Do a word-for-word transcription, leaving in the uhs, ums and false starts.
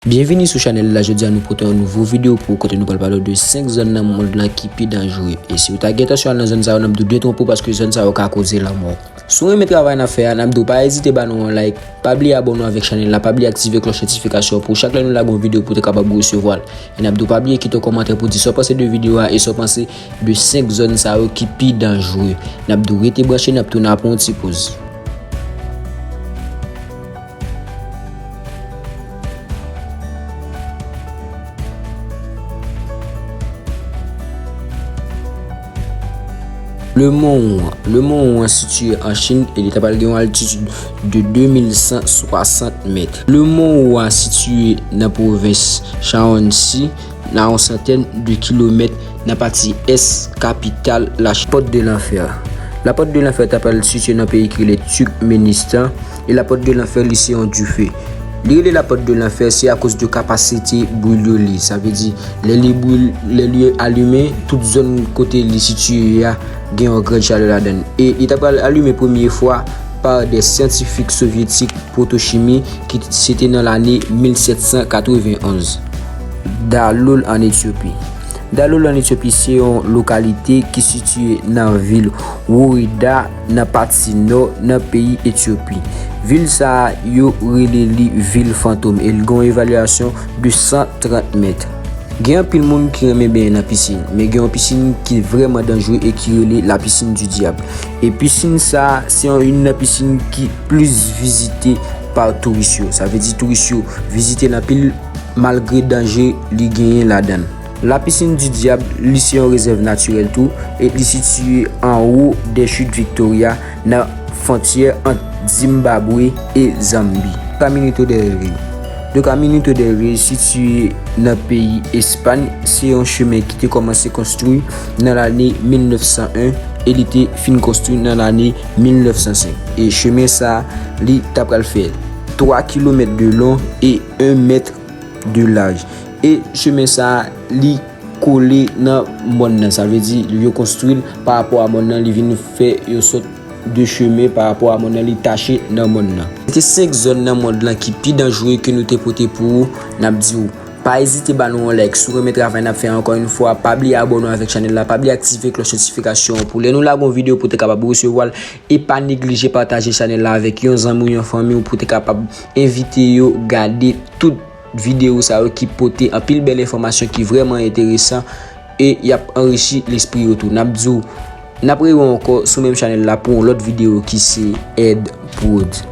Byenvini sou chanèl la, jodi a nou pote yon nouvo videyo pou ou kote nou pral pale w de senk zòn nan mond lan ki pi danjere. E si w ta gen entansyon al nan zòn sa yo, n ap di w detwonpe w paske zòn sa yo ka koze lanmò. Si w renmen travay n ap fè a, n ap di w pa ezite ba nou yon like, pa bliye abòne w avèk chanèl la, pa bliye aktive klòch notifikasyon pou chak lè nou lage yon videyo pou w te kapab resevwa l. E n ap di w pa bliye kite yon kòmantè pou di sa w panse de videyo a e sa w panse de senk zòn sa yo ki pi danjere. N ap di w rete branche, n ap tounen apre yon ti poz. Le Mont Wu. Le Mont Wu an sitiye an Chin e li ta pral gen yon altitid de de mil san swasant mèt. Le Mont Wu an sitiye nan pwovens Shaanxi, nan yon santèn de kilomèt nan pati ès kapital la Chin. Pòt de Lanfè. La Pòt de Lanfè ta pral sitiye nan peyi ki rele Turkmenistan, e La Pòt de Lanfè, li se yon dife. Li rele La Pòt de Lanfè, se akoz de kapasite bril yo li. Sa vle di, lè li bril, lè li alimen, tout zòn kote li sitiye a gen yon gran chalè ladan l. E li ta pral alimen premye fwa pa de syantifik sovyetik pwotochimi ki se te nan lane mil sèt san katrevenn onz. Daloul an Etyopi. Daloul an Etyopi se yon lokalite ki sitiye nan vil Woreda, nan pati nò nan peyi Etyopi. Vil sa a, yo rele li vil fantom e l gen yon evalyasyon de san trant mèt. Gen anpil moun ki renmen benyen nan pisin, men gen yon pisin ki vrèman danjere e ki rele la piscine du diable. E pisin sa a, se yon, youn nan pisin ki plis vizite pa touris yo. Sa vle di touris yo vizite l anpil malgre danje li genyen ladan l. La piscine du diable, li se yon rezèv natirèl tou, e li sitiye anwo de Chute Victoria, nan fwontyè ant Zimbabwe e Zanbi. Caminito del Rey. Le Caminito del Rey sitiye nan peyi Espay, se yon chemen ki te kòmanse konstwi nan lane mil nèf san en e li te fin konstwi nan lane mil nèf san senk. E chemen sa a, li ta pral fè twa kilomèt de long e en mèt de laj. E chemen sa a, li kole nan mòn nan. Sa vle di, yo konstwi l pa rapò a mòn nan, li vin fè yon sòt de chemen pa rapò a mòn nan, li tache nan mòn nan. Se te senk zòn nan mond lan ki pi danjere ke nou te pote pou ou. N ap di w, pa ezite ba nou yon like. Si w renmen travay n ap fè a, ankò yon fwa, pa bliye abòne w avèk chanèl la, pa bliye aktive klòch notifikasyon an pou lè nou lage yon videyo pou w te kapab resevwa l. E pa neglije pataje chanèl la avèk yon zanmi w, yon fanmi w pou w te kapab envite yo gade tout videyo sa yo ki pote anpil bèl enfòmasyon ki vrèman enteresan e y ap anrichi lespri yo tou. N ap di w, n ap rewè ankò sou menm chanèl la pou yon lòt videyo ki se Ed Prod.